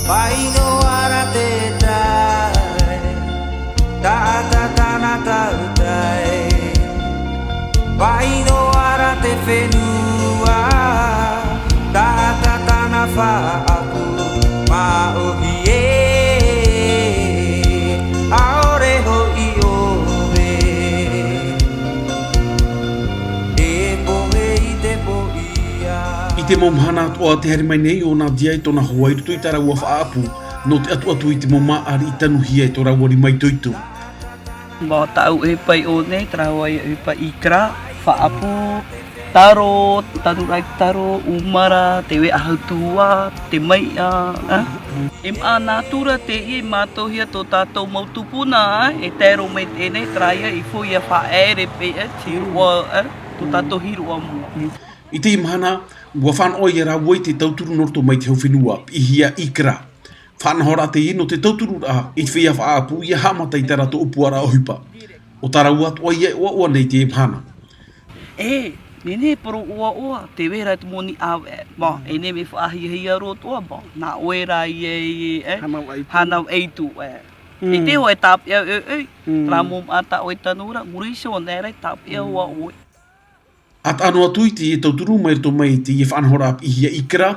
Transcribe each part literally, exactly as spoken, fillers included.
Paʻi noa ra te tae, taʻata tāna tautai. Paʻi noa ra te fenua, taʻata tāna faʻaʻapu. Māʻohi ē, ʻaore hoʻi ʻoe e pohe i te poʻia. I te mau mahana atoʻa tē haere mai nei ʻo Nadia e tōna hoa i roto i tā rāua faʻaʻapu, nō te ʻatuʻatu i te mau māʻa riʻi tanuhia e tō rāua rima itoito. Mā tāʻu ʻohipa i ʻō nei, terā hoʻi ʻohipa i Ikra, faʻaʻapu, taro, tanuraʻa taro, ʻumara, te veʻa hautua, te maiʻa, ā. E maʻa nātura teie i mātauhia tō tātou mau tupuna, ā, e tae roa mai teie nei, terā ia i fou ia faʻaʻere paʻi, ā, te hiroʻa, ā, tō tātou hiroʻa mua. I teie mahana, ʻua fānaʻo ia rāua i te tauturu nō roto mai te hau fenua, piʻihia Ikra. Faʻanahoraʻa teie nō te tautururaʻa i te feiā faʻaʻapu ʻia haʻamata i tā rātou ʻōpuaraʻa ʻohipa. ʻO tā rāua atoʻa ia e ʻoaʻoa nei teie mahana. E, nehenehe e parau ʻoaʻoa, tē vai ra te moni ʻāvaʻe. Mā, e nehenehe mea faʻahiahia roa atoʻa, mā, nā ʻoe rā ia e, e, hānau ʻaitū. Hānau ʻaitū, e. Mm. E te hoa e tāpeʻa ʻoiʻoi, mm, terā mau māʻa tā ʻoe tano ra, muri iho anaʻe rā e tāpeʻa, mm, ʻoaʻoa. ʻA taʻa noa atu i te tauturu mai roto mai i te faʻanahoraʻa piʻihia Ikra,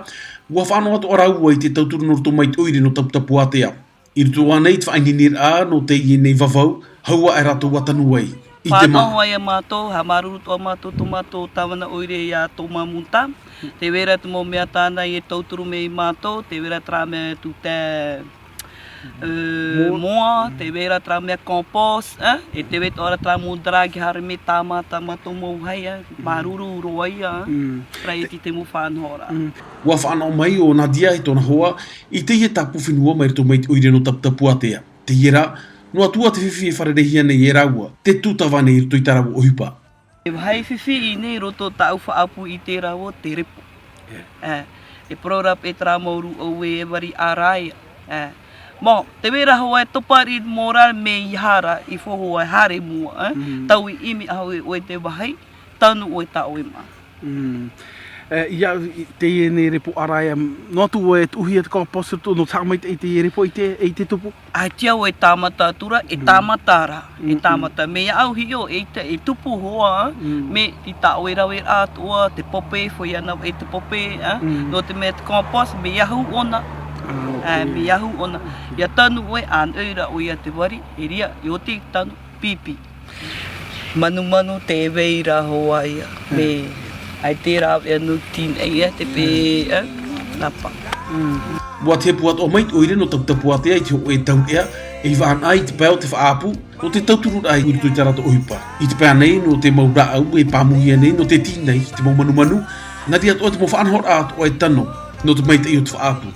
ʻua fānaʻo atoʻa rāua i te tauturu nō roto mai i te ʻoire nō Taputapuātea. I roto ānei i te faʻaineineraʻa nō teie nei vavau, hau aʻe rātou ʻa tanu ai. I te mā- Fānaʻo ai mātou, haʻamāuruuru atoʻa mātou, tō mātou tāvana ʻoire ia Toma Muta. Tē vai ra te mau mea tāna e tauturu mai ia mātou, tē vai ra terā mea tūtē, ē, moa. Moa, tē vai ra terā mea compost, ā, e tē vai atoʻa ra terā mau drag haere mai tāmata, tā mātou mau vāhi, ā, māuruuru roa ia, ā. Mm. Terā ia te mau fānaʻoraʻa. Mm. ʻUa fānaʻo mai ʻo Nadia e tōna hoa i teie tāpū fenua mai roto mai i te ʻoire nō Taputapuātea. Teie rā, noa atu ā te fifi e fārereihia nei e rāua, tē tūtava nei i roto i tā rāua ʻohipa. E vāhi fifi i ʻō nei i roto tāʻu faʻaʻapu i te rāua te repo. Yeah. Ā, e parau ra paʻi terā mau rūʻau e vari ʻāraʻa. Ā. Mā, tē vai ra hoʻi e topa riʻi moral mea ʻaore rā, i fou hoʻi haere i mua, ā. Mm. Taui ʻimi ʻahau e ʻoe te vāhi, tanu ʻoe tā ʻoe mā. Mm. E, ʻia, i teie nei repo ʻāraʻa, noa atu ʻoe e tuʻuhia te compost roto, nō te haʻamaitaʻi i te repo i te, i te tupu? ʻAita ʻoe e tāmata atu ra, e tāmata ra, e tāmata. Mea au hiʻo, e te, e tupu hoʻi, mea i tā ʻoe raveraʻa atoʻa, te pope, fāʻi ana e te pope, ā, nō te mea te compost, mea ahu ʻōna. Ah, ok. Ā, mea ahu ʻōna. Ok. ʻIa tanu ʻoe, ʻānoʻi ra ʻoe ia te vari, e ʻere ia, ʻia oti tanu, pīpī. Manumanu tē vai ra hoʻi ia, mea, ʻaita e rāveʻa nui tīnaʻi ia te pē, ā, napa. ʻUa tepu atoʻa mai te ʻoire nō Taputapuātea i te hōʻē taureʻa, ei vaʻa anaʻe i te pae o te faʻaʻapu, nō te tautururaʻa i roto i tā rātou ʻohipa. I te pae nei, nō te mau rāʻau e pāmuhia nei, nō te tīnaʻi i te mau manumanu, nā reira atoʻa te mau faʻanahoraʻa atoʻa e tano, nō te maitaʻi o te faʻaʻapu.